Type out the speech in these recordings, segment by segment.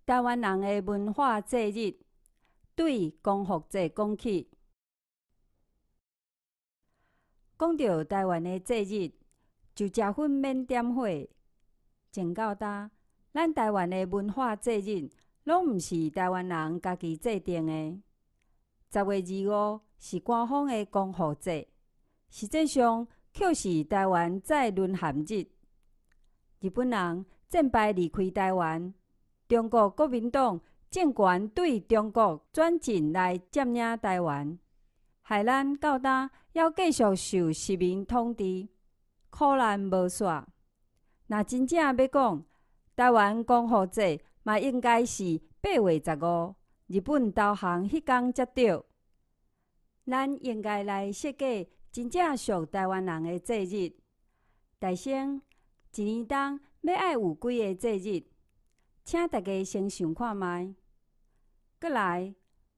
台灣人的文化節日，對光復節講起。講著台灣的節日，就食薰免點火。前到今，咱台灣的文化節日，攏毋是台灣人家己制定的。10月25是官方的光復節，實際上卻是台灣再淪陷日。日本人戰敗離開台灣，中國國民黨政權對中國轉進來佔領台灣，害咱到今猶繼續受殖民統治，苦難無煞。若真正欲講，台灣光復節嘛應該是8月15，日本投降彼工才對。咱應該來設計真正屬台灣人的節日。大先，一年中欲愛有幾个節日？請大家先想看覓。閣來，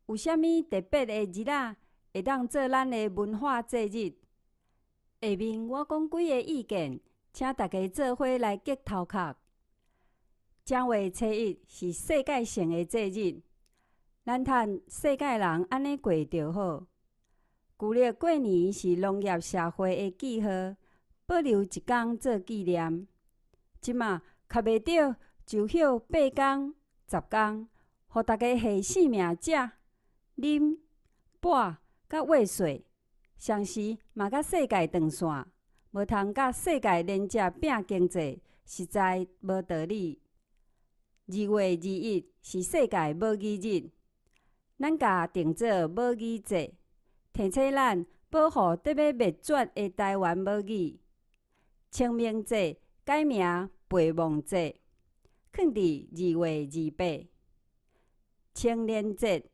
有啥物特別的日仔會當做咱的文化節日？下面我講幾个意見，請大家做伙來激頭殼。正月初一是世界性的節日，咱趁世界人按呢過就好。舊曆過年是農業社會的記號，保留一工做紀念。這馬較袂著就歇八工、十工，予大家下性命食、啉、跋佮挖稅，同時嘛佮世界斷線，無通佮世界連接拼經濟，實在無道理。2月21是世界母語日，咱共定做母語節，提醒咱保護得欲滅絕的台灣母語。清明節改名陪墓節，囥佇2月28。青年節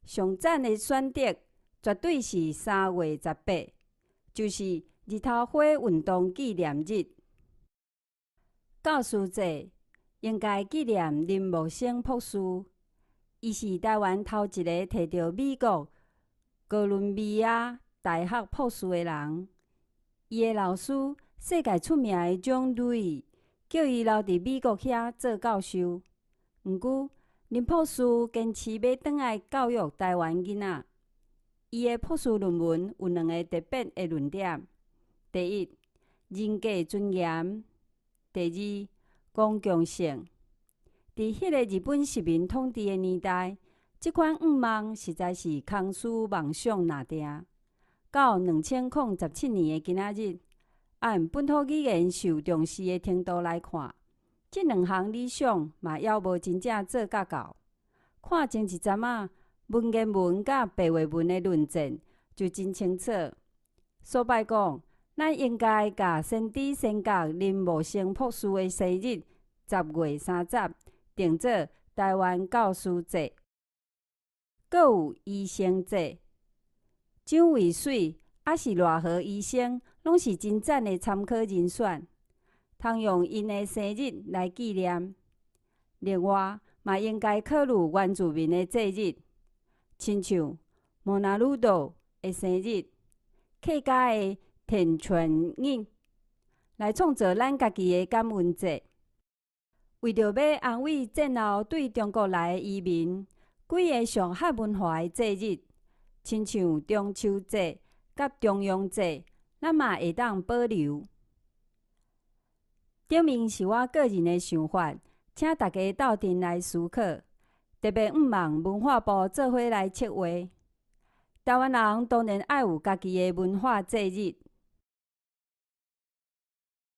上讚的選擇，絕對是3月18，就是日頭花運動紀念日。教師節應該紀念林木生博士，伊是台灣頭一个提著美國哥倫比亞大學博士的人。伊的老師，世界出名的蔣路易，叫伊留佇美國遐做教授。毋過，林博士堅持欲轉來教育台灣囡仔。伊的博士論文有兩个特別的論點：第一，人格尊嚴；第二，公共性。佇彼个日本殖民統治的年代，這款願望實在是空思夢想爾定。到2017年的今仔日，按本土語言受重視的程度來看，這兩項理想嘛猶無真正做甲到。看前一陣仔文言文佮白話文的論戰就真清楚。所擺講，咱應該共先知先覺林木生博士的生日10月30定做台灣教師節。閣有醫生節，蔣渭水抑是賴和醫生，攏是真讚的參考人選，通用𪜶的生日來紀念。另外，嘛應該考慮原住民的節日，親像莫那魯道的生日、客家的天權日，來創造咱家己的感恩節。為著欲安慰戰後對中國來的移民，幾个屬漢文化的節日，親像中秋節佮重陽節，咱嘛會當保留。頂面是我個人的想法，請大家鬥陣來思考。特別向望文化部做伙來策劃。台灣人當然愛有家己的文化節日。